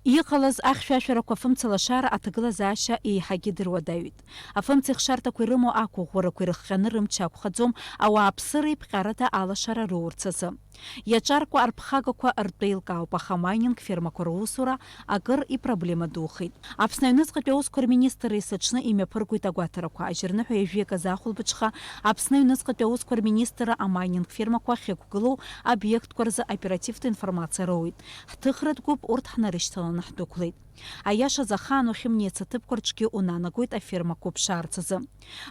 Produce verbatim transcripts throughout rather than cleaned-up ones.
Иҟалаз ахьшәашәарақәа афымцалашара аҭагылазаашьа еиҳагьы дыруадаҩит. Афымцеихшарҭақәа ирымоу ақәыӷәӷәарақәа ирыхҟьаны рымч ақәхаӡом, ауааԥсыра иԥҟьарада алашара роурц азы. Иаҿаркуа арԥхагақәа ртәы еилкаауп, аха амайнинг фермақәа русура акыр ипроблема духеит. Аԥсны аҩныҵҟатәи аусқәа рминистрра есыҽны имҩаԥыргоит агәаҭарақәа. Ажьырныҳәа ҩажәи акы азы ахәылбыҽха Аԥсны аҩныҵҟатәи аусқәа рминистрра амайнинг фермақәа ахьықәгылоу обиектқәа рзы оперативтә информациа роуеит. Ҳҭыхратә гәыԥ урҭ ҳнарышьҭаланы ҳдәықәлеит. Аиашаз, ахаан уахьымнеиц аҭыԥқәа рҿгьы унанагоит афермақәа уԥшаарц азы.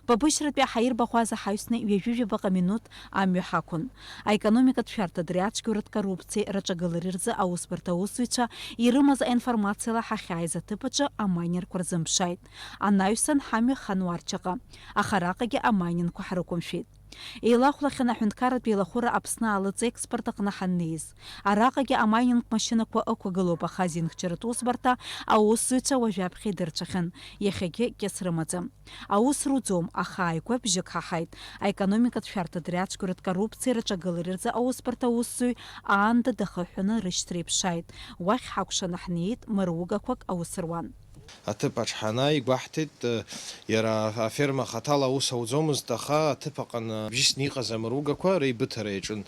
Бабышьратәи аҳаирбаӷә азы ҳаҩсны ҩажәи жәабаҟа минуҭ амҩа ҳақәын. Аекономикатә шәарҭа дреицәгьоу рыдкоррупциеи рыҿагылареи рзы аусбарҭа аусзуҩцәа ирымаз аинформациала ҳахьааиз аҭыԥ аҿы амайнерқәа рзымԥшааит. Анаҩсан ҳамҩа хан Уарчаҟа, аха араҟагьы амайнингқәа ҳрықәымшәеит. Еилахәлахьан аҳәынҭқарратә еилахәыра Аԥсны аалыҵ-експорт аҟны ҳаннеиз. Араҟагьы амайнинг машьынақәа ықәгылоуп, аха азинхьчаратә усбарҭа аусзуҩцәа уажәаԥхьа идырцәахьан, иахьагьы кьыс рымаӡам. Аус руӡом, аха ааигәа бжьык ҳаҳаит. Аекономикатә шәарҭа дреицәгьоу рыдкоррупциеи рыҿагылареи рзы аусбарҭа аусзуҩ аанда дахыҳәҳәаны рышьҭра иԥшааит. Уахь ҳакәшаны ҳнеит, мыругақәак аус руан. Аҭыԥ аҿы ҳанааи, игәаҳҭеит, э, иара аферма хаҭала аус ауӡомызт, аха аҭыԥ аҟны бжьысны иҟаз амыругақәа реибыҭара иаҿын.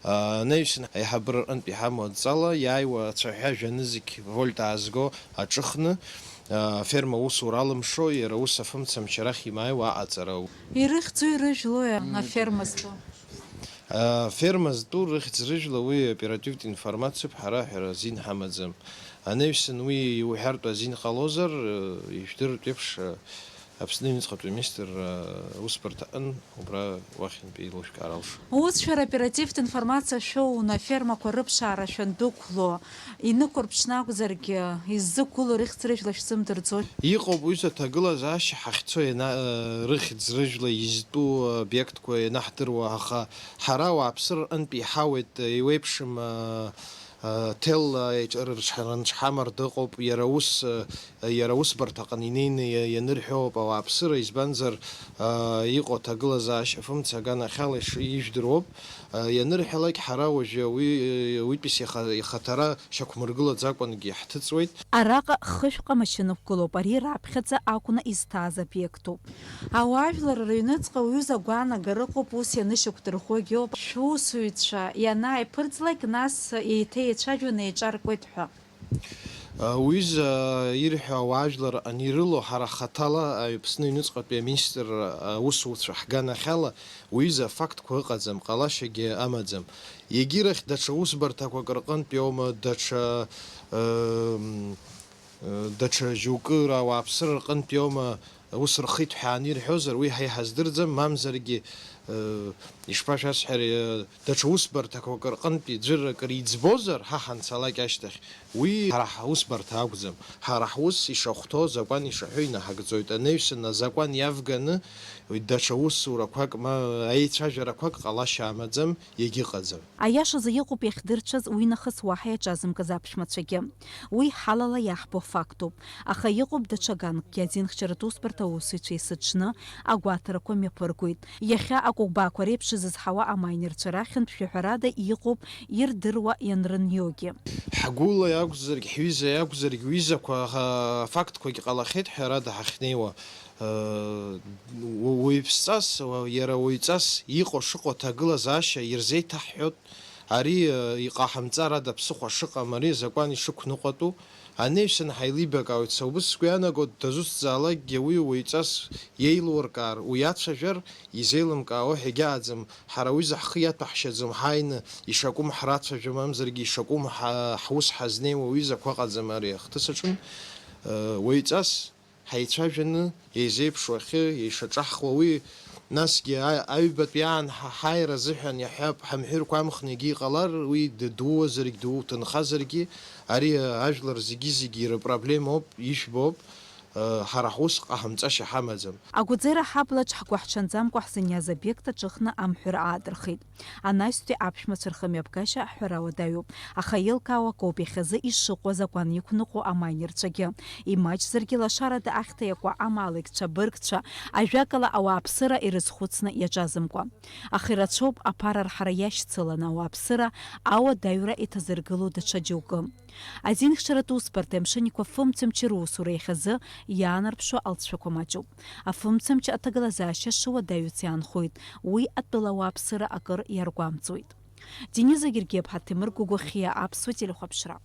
Анаҩсан аиҳабыра рҟынтә иҳамоу адҵала иааиуа ацәаҳәа жәанызқь вольт аазго аҿыхны, аферма аусура алымшо, иара ус афымцамч арахь имааиуа аҟаҵара. Ирыхьӡои ирыжәлои аферма зтәу? Аферма зтәу рыхьӡ-рыжәла уи оперативтә информациоуп, ҳара аҳәара азин ҳамаӡам. Анаҩсан уи иуҳәартә азин ҟалозар, ижәдыртә еиԥш, Аԥсны аҩныҵҟатәи аминистрра аусбарҭа аҟын убра уахьынтәи еилушәкаар алшоит. Ус шәара оперативтә информациа шәоуны афермақәа рыԥшаара шәандәықәло, инықәырԥшны акәзаргьы, иззықәгылоу рыхьӡ-рыжәла шәзымдырӡои? Иҟоуп уи аҭагылазаашьа ҳахьцо иана-, рыхьӡ-рыжәла изтәу обиектқәа ианаҳдыруа, аха ҳара ауааԥсыра рҟынтә иҳауеит, еиуеиԥшым, а, а, ҭелла еиҿ-, рырҽҳа-, рынҽҳамарда ыҟоуп, иара ус, а, иара аусбарҭаҟны инеины иа-, ианырҳәо ауп ауааԥсыра, избанзар, а, иҟоу аҭагылазаашьа фымца аганахьала иш-, ижәдыруоуп, а, ианырҳәалак ҳара уажәы уи, уитәыс иаха-, ихаҭара шьақәмыргылаӡакәангьы ҳҭыҵуеит. Араҟа хышәҟа машьынақәгылоуп, ари раԥхьаӡа акәны изҭааз обиектуп. Ауаажәлар рыҩныҵҟа уҩыза агәаанагара ыҟоуп, ус ианышьақәдырӷәӷәогьы ыҟоуп. Шәусзуҩцәа ианааиԥырҵлак, нас еиҭа еицәажәо неиҿаркуеит ҳәа. Уҩыза ирҳәо ауаажәлар анирыло, ҳара хаҭала Аԥсны аҩныҵҟатәи аминистрра аусуцәа ҳганахьала уҩыза афактқәа ыҟаӡам, ҟалашьагьы амаӡам. Егьирахь даҽа усбарҭақәак рҟынтә иоума, даҽа, ыы, даҽа џьоукы рауааԥсыра рҟынтә иоума ус рхы иҭҳәааны ирҳәозар, уи ҳа иҳаздырӡам, мамзаргьы, ыы, ишԥашәасҳәари, ыы, даҽа усбарҭақәак рҟынтәи ӡәыр акыр иӡбозар, ҳа ҳанцалак ашьҭахь, уи ҳара ҳусбарҭа акәӡам. Ҳара ҳус ишахәҭоу, азакәан ишаҳәо инаҳагӡоит. Анаҩсан азакәан иавганы, уи даҽа усурақәак ма аицәажәарақәак ҟалашьа амаӡам, иагьыҟаӡам. Аиашазы иҟоуп иахьдырцәаз уи нахыс уаҳа иаҿазымкыз аԥшәмацәагьы. Уи ҳалала иаҳбо фактуп. Аха иҟоуп даҽа ганкгьы, азинхьчаратә усбарҭа аусзуҩцәа есыҽны агәаҭарақәа мҩаԥыргоит. Иахьа акәыкәбаақәа реиԥш изызҳауа амайнерцәа рахьынтә шәаҳәарада иҟоуп ирдыруа ианрыниогьы. Ҳгәыла иакәзаргь, ҳҩыза иакәзаргь, уҩызақәа, аха, афактқәагь ҟалахьеит, ҳәарада, ҳахьнеиуа. Уаҩԥсҵас, иара уаҩҵас иҟоу шыҟоу аҭагылазаашьа ирзеиҭаҳҳәоит. Ари иҟаҳамҵарада ԥсыхәа шыҟам, ари азакәан ишықәныҟәатәу. Анаҩсан ҳаилибакаауеит, са убыс сгәы иаанагоит, дазусҭзаалакгьы уи уаҩҵас иеилуркаар, уи ацәажәар, изеилымкаауа ҳәа егьаҟаӡам. Ҳара уҩыза ҳхы иаҭәаҳшьаӡом, ҳааины ишакәым ҳрацәажәо, мамзаргьы ишакәым ҳа-, ҳус ҳазнеиуа уҩызақәа ыҟаӡам ари ахҭыс аҿы. Уаҩҵас ҳаицәажәаны, еизеиԥшу ахьы, ишаҿаҳхуа уи, насгьы а-, аҩбатәи аан ҳа-, ҳааира азыҳәан иаҳҳәап, ҳамҳәырқәа амхны егьа иҟалар, уи д-, дууазаргь, ду-, уҭынхазаргьы, ари ажәлар зегьы-зегьы рпроблемоуп, ижәбоуп. Ҳара ҳус ҟаҳамҵашьа ҳамаӡам. Агәаӡера ҳаблаҿ ҳгәыҳҽанӡамкәа ҳзыниаз обиект аҿыхны амҳәыр аадырхеит. Анаҩстәи аԥшәмацәа рхымҩаԥгашьа ҳәара уадаҩуп, аха еилкаауа акоуп иахьазы ишыҟоу азакәан иқәныҟәо амайнерцәагьы, имаҷзаргьы лашарада ахьҭа иакуа амаалықьцәа, абыргцәа, ажәакала, ауааԥсыра ирызхәыцны иаҿазымкәа. Аха ирацәоуп аԥара арҳара иашьцыланы ауааԥсыра ауадаҩра иҭазыргыло даҽа џьоукы. Азинхьчаратә усбарҭеи амшынқәа фымцамч русура иахьазы иаанарԥшуа алҵшәақәа маҷуп. Афымцамч аҭагылазаашьа шыуадаҩыц иаанхоит, уи атәыла ауааԥсыра акыр иаргәамҵуеит. Дениза Гергиаԥҳа, Ҭемыр Гәыгәахьиа, Аԥсуа телехәаԥшра.